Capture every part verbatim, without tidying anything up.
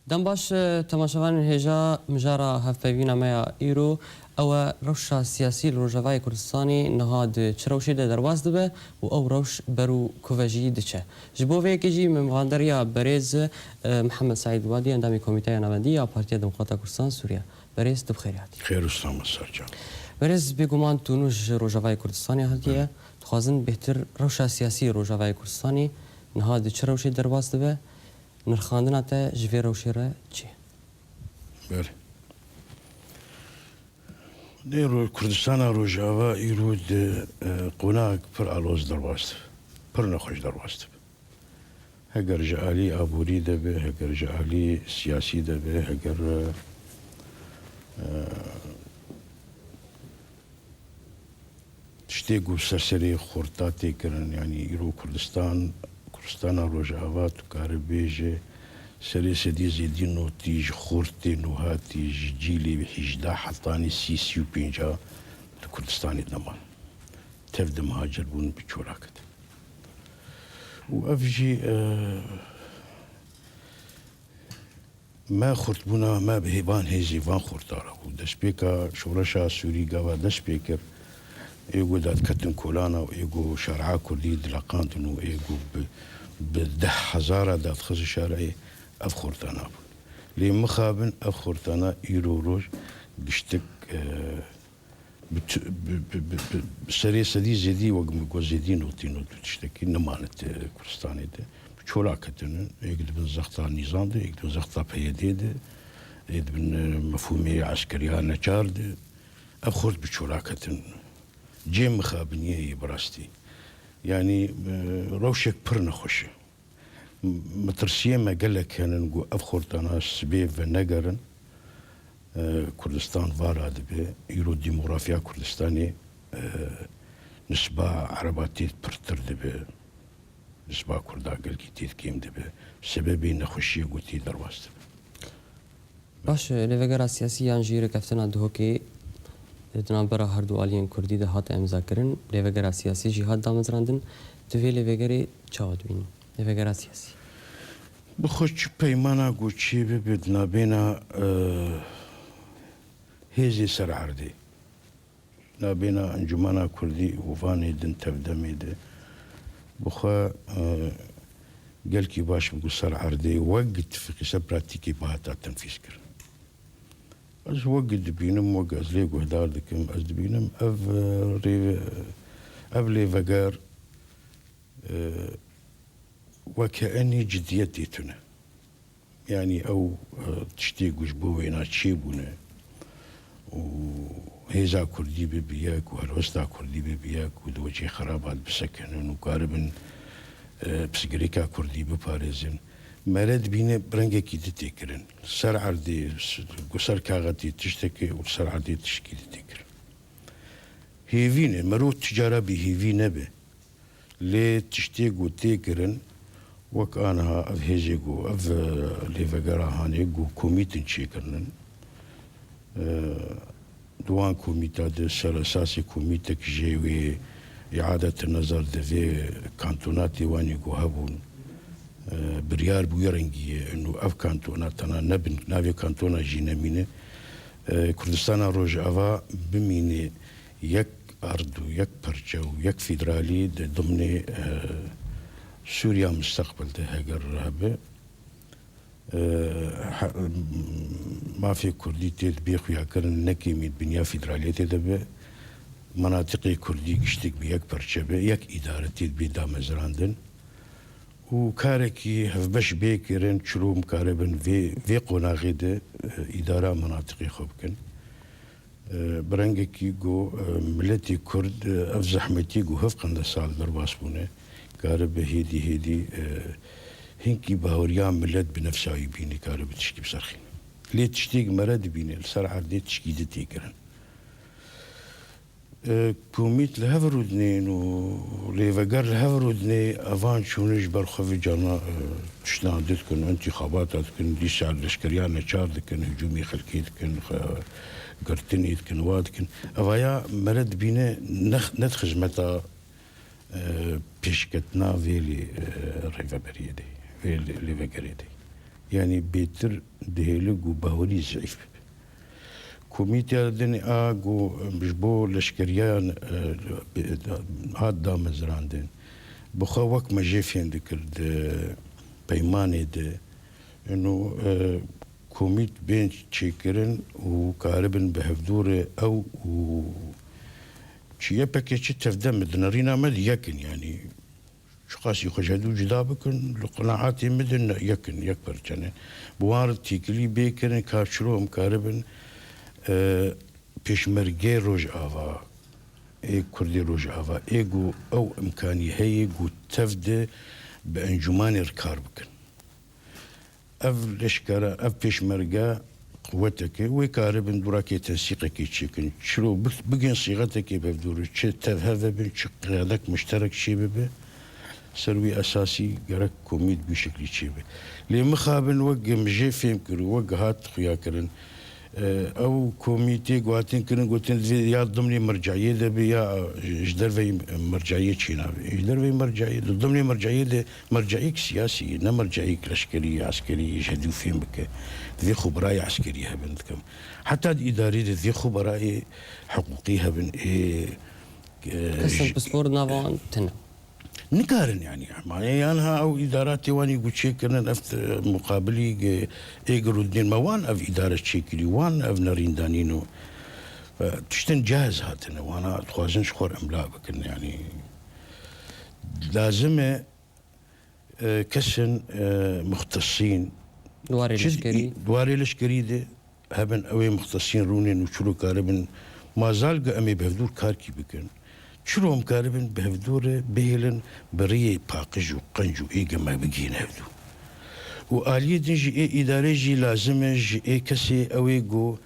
Dem baş, e, temaşevanên hêja, mijara hevpeyvîna me ya îro, ew e rewşa siyasî li Rojavayê Kurdistanê niha di çi rewşê de derbas dibe û ew rewş ber û kuve jî diçe. Ji bo vê yekê jî me mivanderiya berêz, e, Mihemed Seîd Wadî, endamê Komîteya Navendî ya Partiya Demokrata Kurdistan Sûriye. Berêz, tu bi xêrî hatî. Xêr û selamet ser can. Berêz, bêguman tu nû ji Rojavayê Kurdistanê hatiye. Belê. Dixwazin bêhtir rewşa siyasî Rojavayê Kurdistanê niha di çi rewşê derbas dibe? Nirxandina te ji vê rewşê re çi ye? Belê. Dê ro-, Kurdistana Rojava îro di, e, qonaxek pir aloz derbas dibe. Pir nexweş derbas dibe. Heger ji alî aborî de be, heger ji alî siyasî de be, heger, e, e, tiştê ku ser serê xurta tê kirin, yanî îro Kurdistan, Kurdistana Rojava, tu kare bêje serê sedî zêdî notî ji xurtê nûhatî, ji cîlê hîjdeh hetanî sî, sî û pênca di Kurdistanê de man. Tev de mihacir bûn, bi çolak hatin. Û ev jî, e, me xurtbûna me bi hêvan hêzî van xurta re bû. Destpêka şoreşa Sûrî gava dest pê kir, ê ku dadketin kolana û ê ku şare'a Kurdî dileqandin û ê ku bi, bi deh hezara dadxist şare'yê ev xurtana bûn. Lê mixabin ev xurtana îro roj giştik, e, bi tu-, bi, bi, bi, bi serê sedî zêdî wek min got zêdî notî not û tiştekî nemane te Kurdistanê de. Bi çolak ketinin, êk dibin zexta nîzam de, êk dibin zexta P Y D de, ê dibin, e, mefhûmê eskeriya neçar de. Ev xurt bi çolak ketin. Cê mixabiniyê yê bi rastî. Yanî, e, rewşek pir nexweş e. Metirsiyê me gelek henin ku ev xortana sibê venegerin, e, Kurdistan vala dibe. Îro demografiya Kurdistanê, e, nisba Ereba tê pirtir dibe, nisba Kurda gelkî tê kêm dibe. Sebebê nexweşiyê ku tê derbas dibe. Baş e, lêvegera siyasî yan jî rêkeftina Duhokê di navbera her du aliyên Kurdî de hate imzakirin, lêvegera siyasî jî hat damezrandin. Tu vê lêvegerê çawa dibînî? Lêvegera siyasî. Bi xwe çi peymana ku çêbibe di nabêna, e, hêzê ser erdê, nabêna Encûmena Kurdî û van hêdin tevdemê de, bi xwe, e, gelkî baş bû ku ser erdê wek tifiqî ser pratîkê bihata tenfîzkirin. Ez wek dibînim, wek ez lê guhdar dikim, ez dibînim ev, e, rê-, ev lêveger, e, weke enî cidiyetê tune. Yanî ew, e, tiştê ku ji bo wêna çêbûne û hêza Kurdî bibe yek û helwesta Kurdî bibe yek û di wecê xerabat bisekinin û karibin, e, pirsgirêka Kurdî biparêzin. Mere dibîne bi rengekî di tê kirin. Ser erdê, s-, ku ser kaxetê tiştekê û ser erdê tiştekî di tê kirin. Hêvî ne, merov ti cara bêhêvî nebe. Lê tiştê ku tê kirin, wek aniha ev hêzê ku ev, e, lêvegera hanê ku komîtin çêkirinin, e, di wan komîta de ser esasê komîtek jê wê îadete nezar di vê kantona tê wanî ku hebûn, e, biryar bi wî rengî ye. Û ev kantona tena nebin, navê kantona jî nemîne. E, Kurdistana Rojava bimîne yek erd û yek perçe û yek federalî di dimnê, e, Sûriya mustaqbel de heger hebe, e, he-, mafê Kurdî tê dibê xuyakirin, ne kêmî di binya federaliyetê de be, menatiqê Kurdî giştik bi yek perçe be, yek îdare tê dibê damezrandin û karekî hevbeş bê kirin, çilo em karibin vê, vê qonaxê de, e, îdara menatiqê xwe bikin. E, bi rengekî ku, e, miletê Kurd, e, ev zehmetî ku hevqende sal derbas bûne, karibe hêdî hêdî, e, hinkî bahoriya milet bi nefsa wî bînî, karibe tişkî bi ser xîne. Lê tiştê ku mere dibîne, li ser erdê tişkî di tê kirin. E, komît li hev rûdinên û lêveger li hev rûdinê, evan çûne ji ber xwe vê carna, e, tiştan dikin, întîxabata dikin, dîsa leşkeriya neçar dikin, hicûmê xelkê dikin, xe-, girtinê dikin, wa dikin. Evaya mere dibîne nex-, ne di xizmeta, e, pêşketina vê lê, e, rêveberiyê de, vê lê-, lêvegerê de. yanî bêtir dihêle ku bawerî zeyîf bibe. Komîteya din a ku ji bo leşkeriyan, e, hat damezrandin, bi xwe wek me jê fêm dikir di peymanê de, ino, e, komît bên çêkirin û karibin bi hevdûrê ew û çi YPG çi tevde me di nerîna me de yekin, yanî çiqasî xwe ji hevdû cuda bikin, li qenaetê min de ne, yekin, yek perçe ne. Bi wan re têkilî bê kirin ka çiro em karibin, e, pêşmergê Rojava, ê Kurdê Rojava, ê ku ew imkanî heye ku tev de bi encûmanê re kar bikin. Ev leşkere, ev pêşmerge quwetek e, wê karibin dûrakê tensîqekê çêkin. Çiro bi-, bigên sîxetekê bi hevdû re, çi tev heve bin, çi qiyadek muşterek çêbibe, ser wî esasî gerek komît bi şeklî çêbe. Lê mixabin wek min jê fêm kir û wek hat xuya kirin, e, ew komîtê guhatin kirin, gotin divê ya dimnê merceiyê de be ya, e, ji derveyî merceiyê çênabe. Ji derveyî merceiyê, di dimnê merceiyê de Merceiyek siyasî ye, ne merceiyek leşkerî, eskerî, ji hevdû fêm bike. Divê xeberayê eskerî hebin, dikim. Heta di îdarê de divê xeberayê hiqûqî hebin. Ê, e, Kesin ji- pispor nava wan tune. Nikarin yanî. Mane yan ha ew îdaratê wan ê ku çêkirinin, ev, e, muqabilî, e, ê girûdnên me wan ev îdare çêkirî, wan ev nerîn danîn û, e, tiştin caiz hatine. Wana dixwazin ji xwe re imla bikin yanî. Lazim e e, kesên, e, muxtesîn, Di warê çi leşkerî. Di warê leşkerî de hebin, ew ê muxtesîn rûnên û çilo karibin mazal ge em ê bi hevdûr karkî bikin. Çilo em karibin bi hevdû re bihêlin bi riyê paqij û qenc û ê ge me bigihîne hevdû. Û aliyê din jî ê îdarê jî lazim e ji ê kesê ew ê go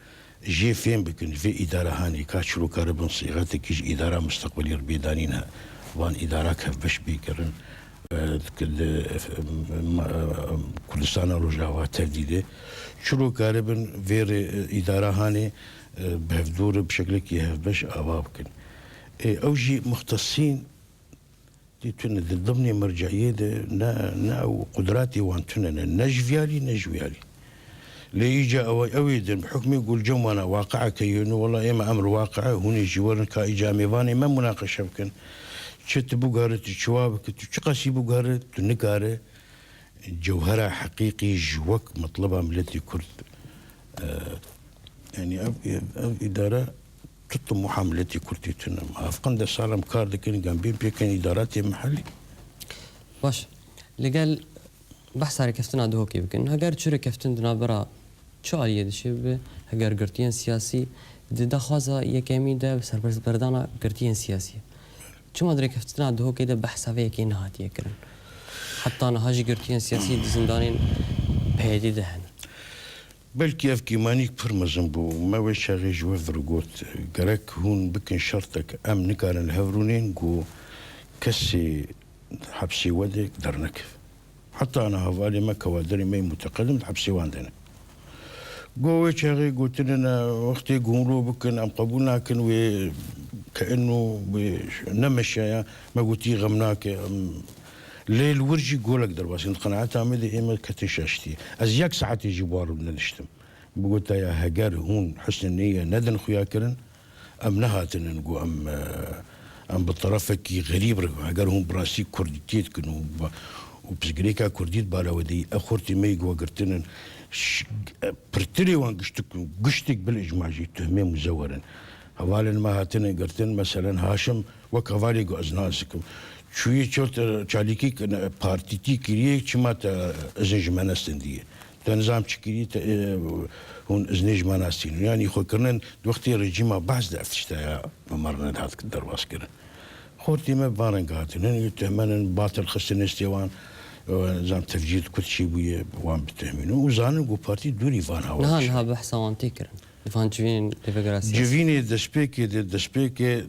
Jê fêm bikin, vê îdara hanê ka çilo karibin sîxetekî ji îdara mustaqbilî re bê danîn he. Van îdara hevbeş bê kirin, e, di, e, ma-, e, Kurdistana Rojava tevdî de. Çilo karibin vê rê, e, îdara hanê, e, bi hevdû re bi şeklekî hevbeş ava bikin. E, ew jî muxtesîn Tê tune di dimnê merceiyê de ne, ne ew qudratê wan tune ne, ne ji viyalî ne ji wiyalî. Lê îca ew, ew ê din bi hukmê gulcem wana waqieke yêno, wela ême emr waqi, hûn ê jî werin ka îca em ê vanê me munaqeşe bikin. Çi tu bugare, tu çiwa bike, tu çiqasî bugare, tu nikare cewhera heqîqî ji wek mitleba miletê Kurd, e, yanî ev, ev îdare tu timoha miletê Kurd tê tune. Ev qende sal em kar dikin, gembîn pêkin îdaratê mehellî. Baş, li gel behsa rêkeftina Duhokê bikin. Heger çi rêkeftin di navbera çi aliyê de çêbibe, heger girtiyên siyasî di daxwaza yekemî de bi serperzberdana girtiyên siyasî. Çima di rêkeftina Duhokê de behsa vê yekê nehatiye kirin? Heta niha jî girtiyên siyasî di zindanên P Y D'ê de hene. Belkî ev kêmanîk pir mezin bû. Me wê çaxê ji we vir got, gerek hûn bikin şertek, em nikarin li hev rûnên ku kesê hepsê we de dernekeve. Heta ana hevalê me, kewaderê me yê muteqedim di hepsê wan de ne. Go wê çaxê gotine ne, wextê ku hûn lo bikin, em qebûl nakin wê, ke ino wê nemeşeya, me gotî xem nake, em Lê li wir jî golek derbas in. Di qenaeta me de ême ketin şaştiyê. Ez yek saetê jî bi wan re nediştim. Bigota ya heger hûn husnê niyê nedin xuya kirin, em nehatinin ku em, e, em bi terefekî xerîb re, heger hûn bi rastî kurdîtiyê dikin û ba-, û pirsgirêka kurdî di bala we de yî, ev xortê me yî ku we girtinin, ş-, e, pirtirê wan giştik, giştek bil îcma jî tuhmê muzewer in. Hevalên me hatine girtin, meselen Haşim wek hevalê ku ez nas dikim. Çûyî çort, e, çalîkî ki-, ne, partîtî kiriye, çima te izin ji me nestendiye? Te nizam çi kiriye, te, e, hûn iznê ji me nastînin. Yanî xwe kirinin di wextê rejîma Baas de ev tişteya bi me re nedihat derbas kirin. Xortî me bi van rengî hatinin, û temenin batil xistin nestê wan, e, nizam tefcîr di kut çî bûye, wan bitehmînin. Û zanin ku partî dûrî van hewa Niha, dişe. Niha behsa wan tê kirin. Van civînên lêvegera siyasî. Civînê destpêkê de, destpêkê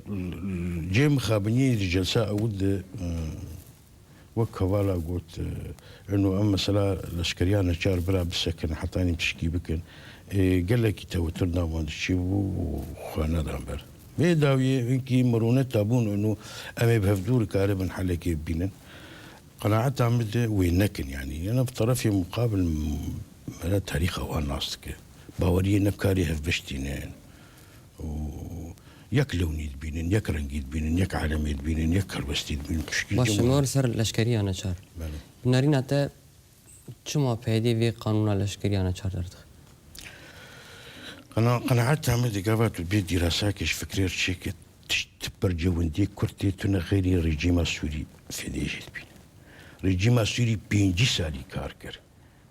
cê mixabiniyê di celsa ew de, e, wek hevala got, e, eno em mesela leşkeriya neçar bira bisekin, hetanî pişkî bikin. E, gelekî tewetir nav wan de çêbû û xwe nedan ber. Vê dawiyê hinkî mirûneta bûn eno em ê bi hevdû re karibin helekê bibînin. Qenaeta min de wê nekin, yanî. Yana bi terefê muqabil m-, mera tarîxa wan nas dike. Baweriyê ne bi karê hevbeş tîne. Û yek lewnî dibînin, yek rengî dibînin, yek elemê dibînin, yek helwestî dibînin. Tişkî Baş, cem- me ser leşkeriya neçar. Belê. Bi nerîna te çima P Y D vê qanûna leşkeriya neçar derdixe? Qena-, qenaeta min digava tu bê dîrasakê ji fikrê re çêke, tişt ti percewendiyê Kurd tê tune xeyrî rejîma Sûrî fêdê jê dibîne. Rejîma Sûrî pêncî salî kar kir.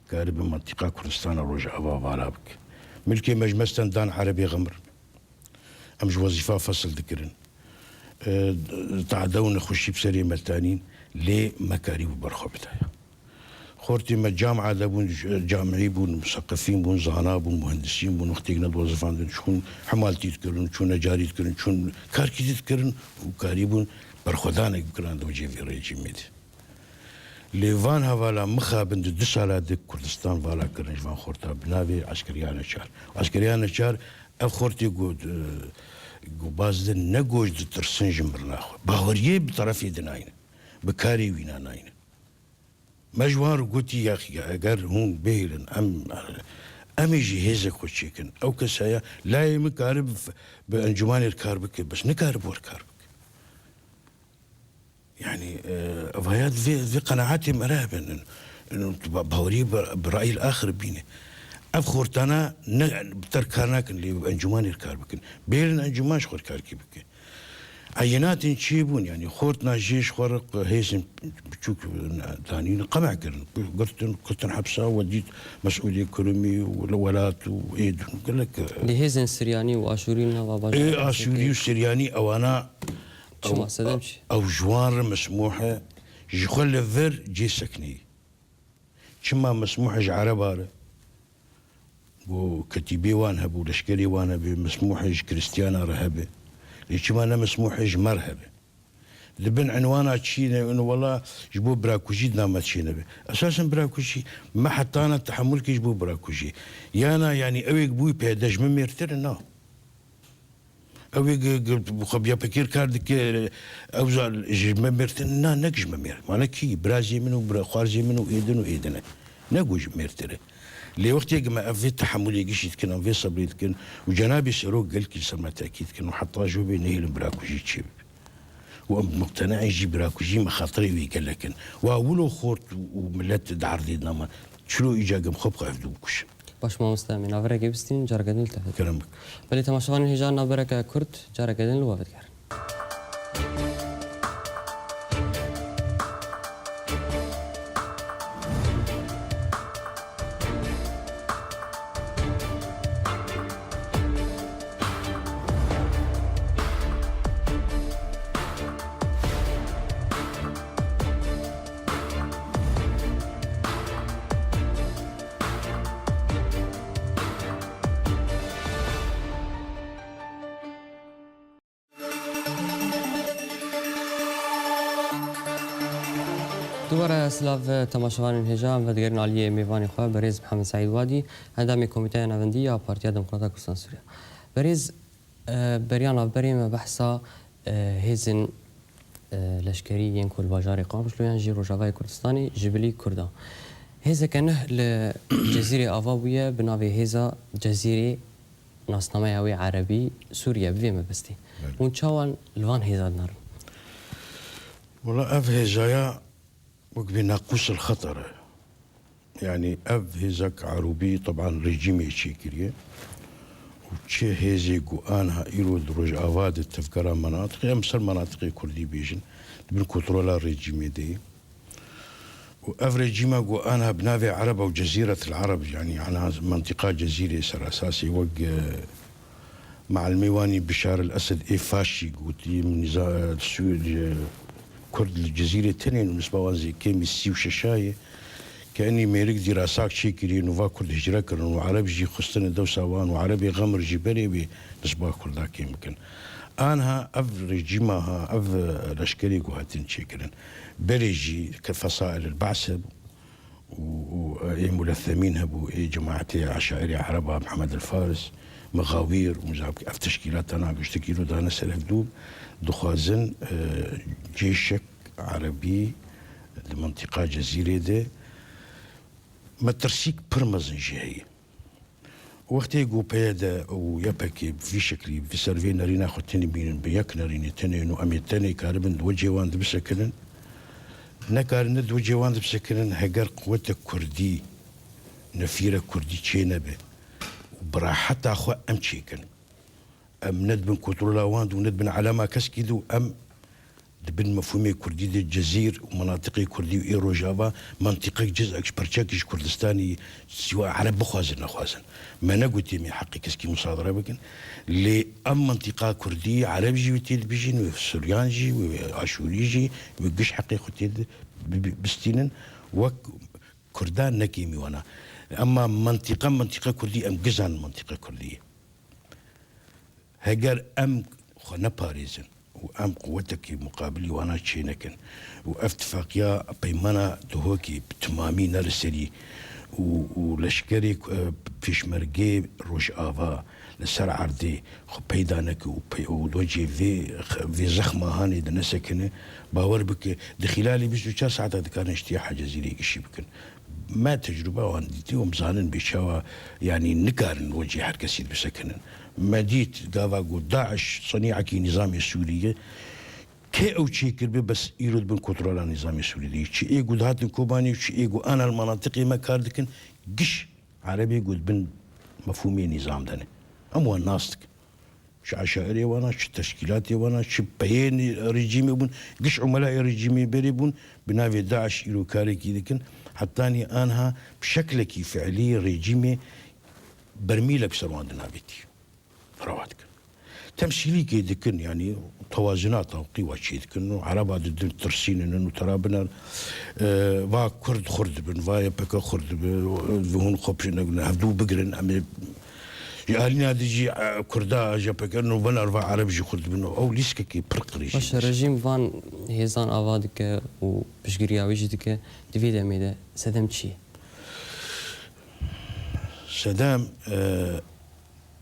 Karibe mintîqa Kurdistana Rojava vala bike. Milkê me ji me stand dan Erebê xemir. Em ji wezîfa fesil dikirin. E, tade û nexweşî bi serê me tanîn, lê me karîbû berxwe bidaya. Xortê me camia de bûn, camî bûn, museqefîn bûn, zana bûn, muhendisîn bûn, wextê ne diwezifandin, çûn hemaltî dikirin, çûn necarî dikirin, çûn karkî dikirin û karîbûn berxwedanek bikirin di wecê vê rejîmê de. Lê van hevala mixabin di du sala de Kurdistan vala kirin ji van xorta bi navê Eskeriya Neçar. Eskeriya Neçar ev xortê ku, e, ku baz din ne goş ditirsin ji mirina xwe. Baweriyê bi terefê de nayne. Bi karê wîna nayne. Me ji wan re gotî, ya, eger hûn bihêlin, em, em ê jî hêzek xwe çêkin. Ew kes heye, layê min karibe bi, bi encûmanê re kar bike, bes nikaribe we re kar bike. Yani, e, ev haya vê, vê qenaetê me re hebe. Ba-, bawerî bi, bi rayîl axir bîne. Ev xortana ne, bi te re kar nakin, lê bi encûmanê re kar bikin. Bêrin encûman ji xwe re karkî bike. Eyînatên çêbûn, yani, xortna jê ji xwe re hêzên biçûk danîn, qemeh kirin. Girtin, kutin hepsa, we dît mesûlê kurumî û li welat û êdin gelek. Lê hêzên Siryanî û Aşûrî li nava bajarê Ê, Aşûrî û Siryanî ewana Çima? Ew, Sebeb çi? Ew ji wan re mesmûh e, ji xwe li vir cê sekneyî. Çima mesmûh e ji Ereba re? Ku ketîbê wan hebû, leşkerê wan hebe, mesmûh e ji Kristiyana re hebe. Lê çima ne mesmûh e ji me re hebe? Di bin enwana çi ne, û wela ji bo birakujî di nav me çê nebe. Esasen birakujî, me hetana tehemûl kir ji bo birakujî. Yana, yanî, ew ê bûyî P Y D ji min mêrtir e, na. Ew ê gi-, gi-, bi xwe biya pekêr kar dike, ew za ji me mêrtir, na, ne ji me mêr. Wana kî? Birazê min û bira-, xwarzê min û êdin û êdin e. Ne ku ji mêrtir e. Lê wextê ku me ev vê tehemûlê gişî dikin, em vê sebrê dikin û cenabê serok gelkî li ser me tekîd dikin û heta ji wê nehêlin birakujî çêbibe. Û em muqteneî jî birakujî mexatirê wê gelek in. Wa wilo xort û, û milet di erdê de ne me. Çilo îca gim xwe bi xwe hevdû bikuşin. Baş mamoste, em ê navberekê bistînin, careke din li te ve. Kerem bik. Belê, temaşevanên hêja, navbereke kurt, careke din li we vedigerin. Dubare silav temaşevanên hêja, em vedigerin aliyê mêvanê xwe, berêz Mihemed Seîd Wadî, endamê Komîteya Navendî ya Partiya Demokrata Kurdistan Sûriya. Berêz, e, beriya navberê me behsa, e, hêzên, e, leşkerî yên ku li bajarê Qamişlo yan jî Rojavayê Kurdistanê ji bilî Kurdan. Hêzeke nuh li Cezîrê ava bûye bi navê Hêza Cezîrê, nasnameya wê erebî Sûriye, bi vê mebestî. Belê. Hûn çawa li van hêza dinarin? Wela ev hêzaya wek bî naqûs el xeter e. Yanî ev hêzek erûbî, teban rejîmê çêkiriye. Û çi hêzê ku anha îro di Rojava de tevgera menatiqê, em ser menatiqê Kurdî bêjin, di bin kontrola rejîmê de ye. Û ev rejîma ku anha bi navê Ereba û Cezîretil Ereb, yanî ana mentiqa Cezîrê ser esasê wek, e, Meelmê wanî Bişar el Esed ê faşî gotî, min nîza-, Sû-, Kurd li Cezîrê tenê û nisba wan zî kêmî sî û şeş ye. Ke enî mêrik dîrasak çêkirî û va Kurd hicre kirin û Ereb jî xistine dewsa wan û Erebê xemir jî berê wê nisba Kurda kêm bikin. Anha ev rejîma ha, ev leşkerê ku hatin çêkirin. Berê jî ke fesail el Be's hebû, û, û ê muletsemîn hebû, ê cemaetê eşairê ereba, Mihemed el Faris, Mexawîr û mizabik, ev teşkîlata nagiştikî ro dane ser hevdû, dixwazin, e, cêşek erebî Di mintîqa Cezîrê de metirsîk pir mezin jî heye. Wextê ku P Y D û Y P G vî şeklî, vî ser vê nerîna xwe tenê bînin, bi yek nerînê tenê û em ê tenê karibin di wecê wan de bisekinin, nekarin ne di wecê wan de bisekinin, heger quwete kurdî, nefîre kurdî çê nebe û bi reheta xwe em çêkin. Em ne di bin kontrola wan de û ne di bin elama keskî de û em di bin mefhûmê kurdî de Cezîr û menatiqê kurdî û ê Rojava mentiqek cizek ji perçekî ji Kurdistanî siwa Ereb bixwazin nexwazin. Me negotiye em ê heqê keskî musadere bikin. Lê em mentiqa kurdî Ereb jî wê tê dibijîn, wê Suryan jî, wê Aşûrî jî, wê giş heqê xwe tê di-, bi-, bi-, bistînin. Wek Kurdan ne kêmî wana. Ema mentiqa, mentiqa kurdî em gizan mentiqa kurdî ye. Heger em xwe neparêzin û em quwetekî muqabilî wana çênekin û ev tifaqiya peymana Duhokê bi timamî ne li serî û, û leşkerê, e, pêşmergê Rojava li ser erdê xwe peyda neke û pey-, û wecê vê, vê zexma hanê de nesekine, bawer bike, di xîlalê bîst û çar saeta dikarin ji tiya Hecezîrê gişî bikin. Me tecrûba wan dîtî û em zanin bê çawa, yanî nikarin wecî her kesî bisekinin. Me dît gava ku DAIŞ senîekî nîzamê Sûrî ye, kê ew çêkiribe bes îro di bin kontrola nîzamê Sûrî de ye. Çi ê ku dihatin Kobanê û çi ê ku ana li manatiqê me kar dikin, giş Erebê ku di bin mefhûmê nîzam de ne. Em wan nas dikin. Çi eşairê wana, çi teşkîlatê wana, çi peyên rejîmê bûn, giş umelayê rejîmê berê bûn, bi navê DAIŞ îro karekî dikin. Hetanî anha bi şeklekî fiilî rejîmê bermîlek ser wan dinavêtî. Rewa dikin. Temsîlîkê dikin, yanî tewazina tawqî wa çê dikin û Ereba didin tirsîninin û tera biner, e, va Kurd xurt dibin, va Y P G xurt dibe, hûn xwe pişt ne-, hevdû bigirin, em ê Ji alîna dî jî, e, Kurda, J P K, nû bin erva Ereb jî Kurd bin. Ew lîstikekî pir qirêj e. Baş e, rejîm van hêzan ava dike û piştgiriya wî jî dike. Di vê demê de sedem çi ye? Sedem, e,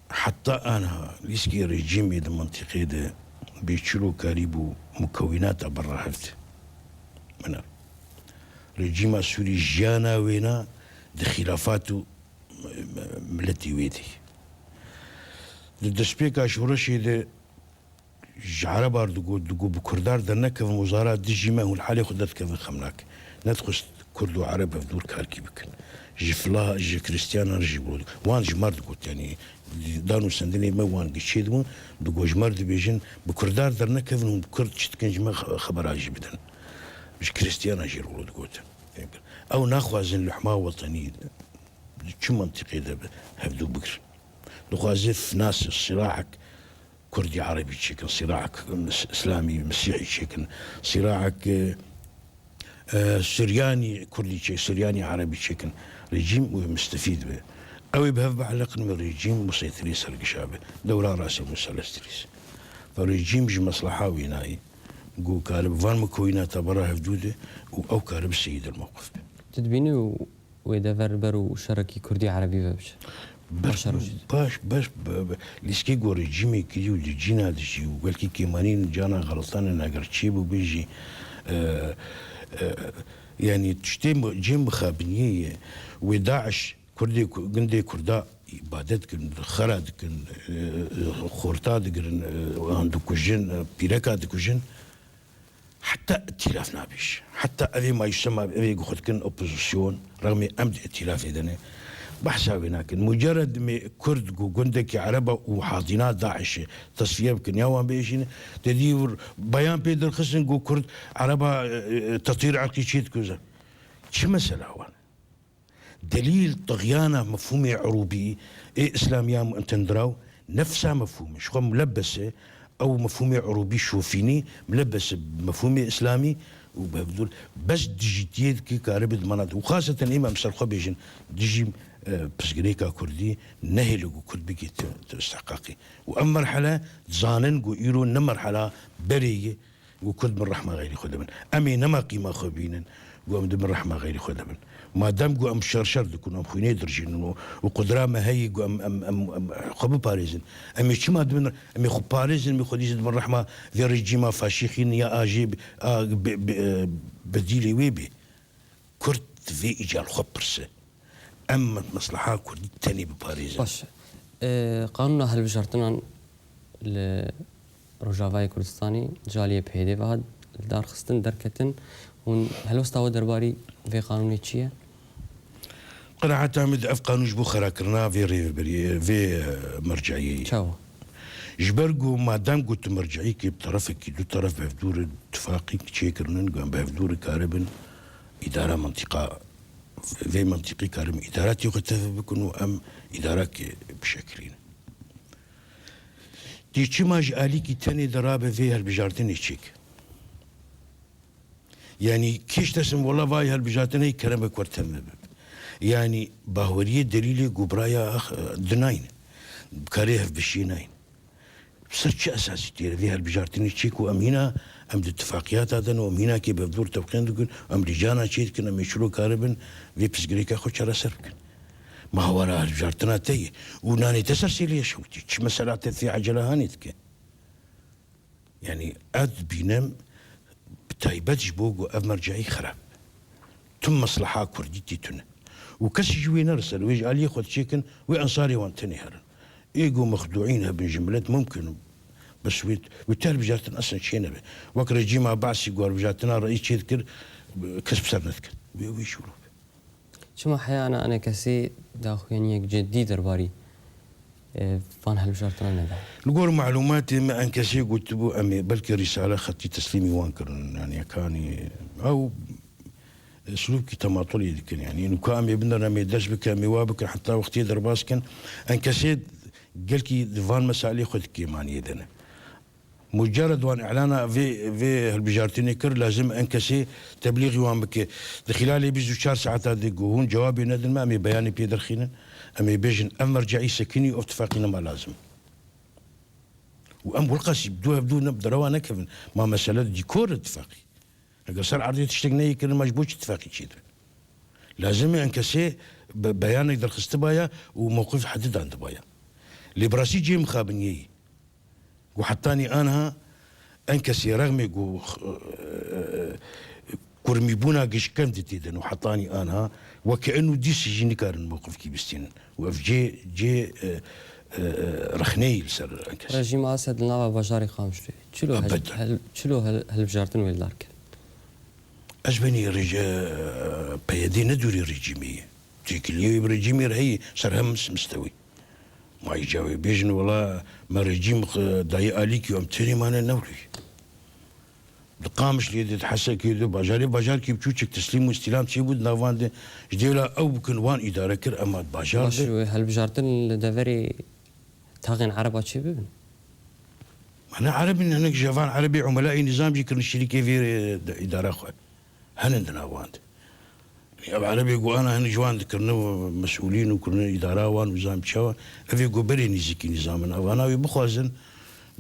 heta anha lîstikê rejîmê di mintîqê de bê çilo karîbû mukewînata berra hev de. Min e. Rejîma Sûrî jiyana wêna di xîlafat û miletî wê de. Di destpêka şoreşê de ji Erebar digot, digot, bi Kurdar dernekevin wezara dijî me, hûn li halê xwe derdikevin xemnak. Nedixwest Kurd û Ereb hevdû karkî bikin. Ji fila, ji Krîstiyanan jî bû. Wan ji me re digot, yanî dan û sendinê me wan giçê dibûn, digot ji me re dibêjin, bi Kurdar dernekevin, hûn bi Kurd çi dikin ji me xe-, xebera jî bidin. Ji Krîstiyanan jî rû digot. Ew naxwazin lihma wetenî Di çi mentiqê de bi hevdû bigirin? Dixwaze finase, sirahek Kurdî Erebî çêkin, sirahek Is-, Îslamî Mesîhî çêkin, sirahek, e, e, Suryanî Kurdî çê-, Suryanî Erebî çêkin. Rejîm wê mistefîd be. Ew ê bi hev bieleqin wê rejîm museytirî sergişa be. Dewra Rasim û Selestris. Ve rejîm ji mesleha wî nayê. Ku karibe van mikoyîna te bera hevdû de û ew karibe seyîd el mewqif be. Tu dibînî û wê dever ber û şerekî Kurdî Erebî ve biçe? Baş, baş, baş, be, be, lîstikê ku rejîmê kirî û di cîna de jî û belkî kêmanîn cana xeltanên eger çêbû bê jî, e, e, yanî tiştê mi-, cê mixabiniyê ye. Wê DAIŞ Kurdê ku-, gundê Kurda îbadet dikin, xera dikin, e, e, xorta digirin, e, wan dikujin, e, pîreka dikujin. Heta îtîlaf nabêj. Heta evê mayîsema evê ku xwe dikin opozîsyon, rexmê em di îtîlafê de ne. Behsa wê nakin. Mucered me Kurd ku gundekî Ereba û hadîna DAIŞê tesfiye bikin, ya wan bêjîne, te dî wir beyan pê derxistin ku Kurd Ereba, e, e, tetîr erqî çê dikuzin. Çi mesela wan? Delîl, tixyana mefhûmê erûbî ê îslamiya tundiraw, nefsa mefhûm e. Ji xwe mulebbes e, ew mefhûmê erûbî şofînî, mulebbes e bi mefhûmê îslamî û bi hevdû. Bes dijîtiyê dike karibe di mana de. Û xaseten ême em ser xwe bêjin, dijî, e, pirsgirêka kurdî nehêle ku kurd bike ti-, ti istihqaqî. Û ev merhele dizanin ku îro ne merhela berê ye, Ku Kurd bin rehma xeyrî xwe de bin. Em ê nema qîma xwe bînin, ku em di bin rehma xeyrî xwe de bin. Madem ku em şer şer dikin, em xwînê dirjînin û, û qudra me heyî ku em, em, em, em xwe biparêzin. Em ê çima dibin, em ê xwe parêzin, em ê xwedî jî dibin rehma vê rejîma faşîxîn ya a jê bi, a, bi, bi, e, bedîlê wê bê. Kurd divê îcar xwe pirse. Em mesleha Kurdî tenê biparêzin. Baş. E, qanûna hilbijartinan li Rojavayê Kurdistanê ji aliyê P Y D'ê ve hat li dar xistin, derketin. Hûn helwesta we derbarî vê qanûnê çi ye? Qenaeta min de ev qanûn ji bo xerakirina vê rêveberiyê, vê, e, merceiyê ye. Çawa? Ji ber ku madem ku tu merceiyekê bi terefekî, du teref bi hevdû re tifaqî çêkirinin, ku em bi hevdû re karibin îdara mentiqa, vê mentiqî karibin îdaratê xwe tevî bikin û em îdarakê bişekilînin. Tê çima ji alîkî tenê de rabe vê hilbijartinê çêk? Yanî kê ji te sin wela vay hilbijartinê kerem e ku teme bibe. Yanî baweriyê delîlê ku biraya ax-, dinayne. Karê hevbişî nayne. Ser çi esasî tê vê hilbijartinê çêk û em hîna em di tifaqiyata de ne û em hîna kê bi hevdû re tewqîn dikin, em lîcana çê dikin, em ê çilo karibin vê pirsgirêka xwe çareser bikin. Ma hawara hilbijartina te ye û nanê te ser sêlê ye şewitî. Çi mesela te fê ecele hanê dike? Yanî ez dibînim bi taybet ji bo ku ev merceî xerab. Tim mesleha Kurdî tê tune. Û kesî ji wê nere ser, wê ji aliyê xwe diçêkin, wê ensarê wan tenê herin. Ê ku mexdûîn hebin ji milet mumkin, bes wê, wê te hilbijartin eslen çê nebe. Wek rejîma Be'sî ku hilbijartina reîs çê dikir, kes bi ser nediket. Wê, wê şûro be. Çima heya ana enekesê daxuyaniyek cidî derbarî, e, van hilbijartinan neda? Li gor malûmatê me enkesê gotibû, em ê belkî rîsale xetî teslîmî wan kirin, yanî yekanî ew, e, silûkî tematulê dikin, yanî nûka em ê binerin, em ê dest bikin, em ê wa bikin, heta wextê derbas kin. Enkesê gelkî di van meselê xwe di kêmaniyê de ne. Mucerred wan îlana vê, vê hilbijartinê kir, lazim enkesê teblîxî wan bike. Di xîlalê bîst û çar saeta de ku hûn cewabê nedin me, em ê beyanê pê derxînin. Em ê bêjin, ev merceî sekinî, ev tifaqî nema lazim. Û em welqasî bi du hevdû ne, bi derewa nekevin. Ma mesele dîkor e tifaqî. Heger ser erdê tiştek neyê kirin, ma ji bo çi tifaqî çêdibe? Lazim e enkesê be-, beyanek derxistibaya û mewqif hedidan dibaya. Lê bi rastî cihê mixabiniyê ye. Ku hetanî anha enkesê rexmê ku, e, kurmîbûna gişkend tê de û hetanî anha weke eno dîsî jî nikarin mewqifkî bistînin. Û ev cê, cê, e, e, rexneyî li ser enkesê. Rejîma Esed li nava bajarê Qamişloyê. Çilo hel-, Elbette. hel-, çilo hel-, hilbijartin wê li dar ket? Ez benî rêje-, P Y D ne dûrî rejîmê ye. Têkiliyê wê bi rejîmê re heye ser hem mistewî. Ma îca wê bêjin, wela me rejîm, e, dayê alîkî û em tenê mane newlî. Di Qamişlê de, di Hesekê de, bajarê, bajarkî biçûçik teslîm û îstîlam çêbû di nav wan de. Ji dêla ew bikin wan îdare kir, ema di bajar Baş, de wê hilbijartin li deverê taxên Ereba çê bibin? Ma ne Ereb in, hinek ji van Erebê umelayê nîzam jî kirin şirîkê vê, e, de, îdara xwe. Henin di nav wan de. Ev Erebê ku ana hin ji wan dikirine mesûlîn û kirine îdara wan û zam çawa, ev ê ku berê nîzîkî nîzam in. Evana wê bixwazin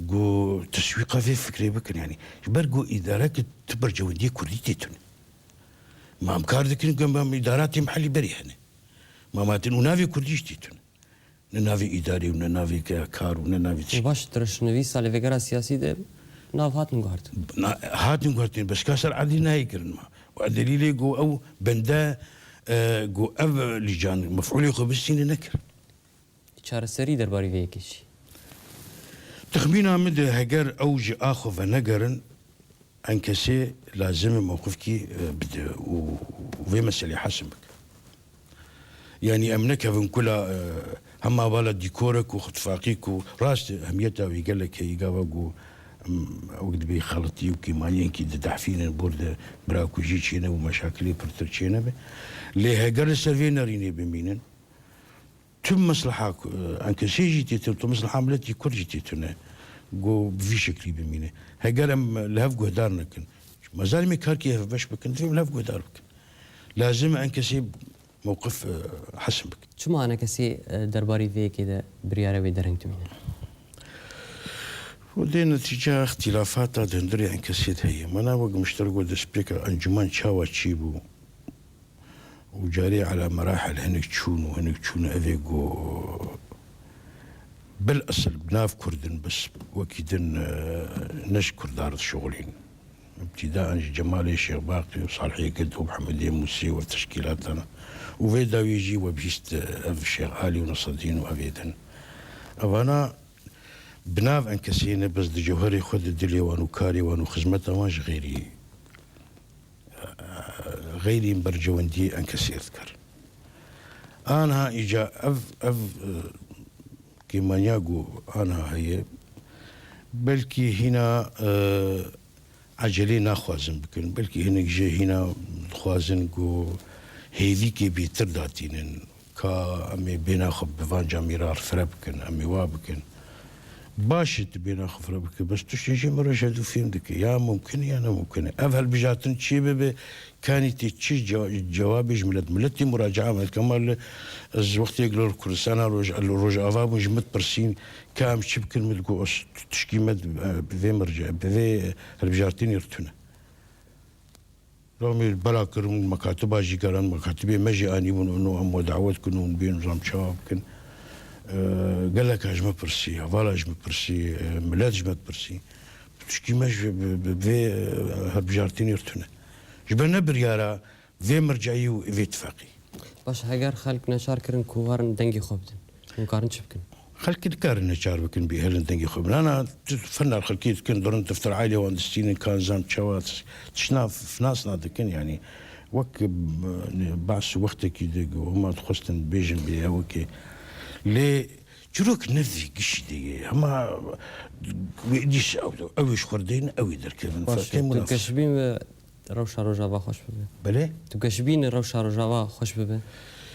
ku teswîqa vê fikrê bikin, yanî. Ji ber ku îdareke ti bercewendiyê Kurdî tê tune. Ma em kar dikin ku em, em îdaratê mihellî berê hene. Ma matin û navê Kurdî jî tê tune. Ne navê îdarê û ne navê ke-, kar û ne navê tişt. Baş, di rişnivîsa lêvegera siyasî de nav hatin guhertin. Na-, hatin guhertin, bes ka ser erdî nayê kirin ma. Û delîlê ku ew bende, e, ku ev lîcan mef'ûlê xwe bistîne nekir. Çareserî derbarî vê yekê çi? Texmîna min de heger ew ji a xwe venegerin, enkesê lazim e mewqifkî, e, bide û vê meselê hesim bike. Yanî em nekevin kula, e, hema bala dîkorek û xutfaqî ku rast e, ehmiyeta wî gelek heye, gava ku, em, wek dibê xeletî û kêmaniyekî didehfînin, bor de birakujî çêne û meşakilê pirtir çênebe. Lê heger li ser vê nerînê bimînin, tu mesleha, e, enkesê jî tê tune, tu mesleha miletî Kurd jî tê tune, ku bi vî şeklî bimîne. Heger em li hev guhdar nekin, ma zalimê karkê hevbeş bikin, divê em li hev guhdar bikin. Lazim e enkesê mewqif, e, hesim bikin. Çima enkesê, e, derbarî vê yekê de biryara wê dereng dimîne? Û dê netîceya îxtîlafata di hundirê enkesê de heye. Mana wek mişter got destpêka encûmen çawa çêbû? û carê ala merahil hinek çûn û hinek çûn evê got, bil esil bi nav Kurd in, bes wekî din, e, ne ji Kurda re dişixulîn. Îbtîda an ji Cemalê Şêxbaqî û Salihê Gild û Mihemedê Mûsê û ev teşkîlatan û vê dawî jî we bihîst, e, ev Şêx Alî û Nesedîn û evê din. Evana bi nav enkesiyê ne, bes di cewherê xwe de dilê wan û karê wan û xizmeta wan ji xêrî, xeyrî bercewendiyê enkesiyê dikir. Anha îca ev, ev, e, kêmaniya ku anha heye, belkî hîna, e, ecelê naxwazin bikin, belkî hinek jê hîna dixwazin ku hêvîkê bêtir datînin. Ka em ê bêhna xwe bi van camîra re fireh bikin, em ê wa bikin. Baş e, tu bêhna xwe fireh bike, bes tiştên jî mirov ji hevdû fêm dike. Ya mumkin e, ya ne mumkin e. Ev hilbijartin çi bibe, kanî tê çi ce-, cewabê ji milet. Miletê muracae me dike. Ma li, ez wextê li Kurdistana Roj-, li Rojava bûm, ji min dipirsîn, ka em çi bikin, min digot, ez tu tişkî me di, bi vê mirce, bi vê hilbijartinê re tune. Lomî bela kirin, mekatiba jî geran, mekatibê me jî anîbûn, û em we dawet kirin û hûn bêhn zam çawa bikin. E, gelek ji me pirsî, hevala ji me pirsî, e, milet ji me pirsî. Tişkî me ji bi, bi, bi vê, e, hilbijartinê re tune. Ji ber ne biryara vê mirceyî û vê tifaqî. Baş, heger xelk neçar kirin ku werin dengê xwe bidin, hûn karin çi bikin? Xelkî dikarin neçar bikin, bihêlin dengê xwe bidin. Ana, tu firna xelkî dikin, dirin defter ailê wan distînin, ka nizam çawa tiş-, tişna f-, finasna dikin, yanî wek, e, behs wextekî di hema dixwestin bêjin bê ew wekê. Lê çirok ne vî gişî de ye. Hema wê dîs ew, ew ê ji xwe re deynin, ew ê derkevin. Baş, Fe-, kêm tu wina geşbîn ve Rewşa Rojava xweş bibe. Belê? Tu geşbîn rewşa Rojava xweş bibe?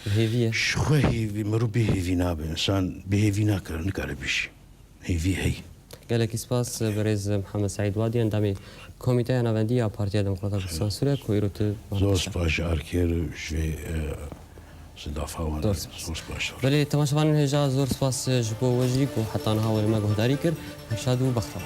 Bi hêvî ye? Ji xwe hêvî, mirov bê hêvî nabe. Însan bê hêvî nakare, nikare bijî. Hêvî hey. Gelekî spas, birêz Mihemed Seîd Wadî, endamê Komîteya Navendî ya Partiya Demokrata Kurdistan Sûriye ku îro tu Zor spas ji Arkêr û ji vê, e, sidafa wan. Zor spas. Zor spas. Belê, temaşevanên hêja, zor spas ji bo we jî ku heta niha we li me guhdarî kir. Her şad û bextewar.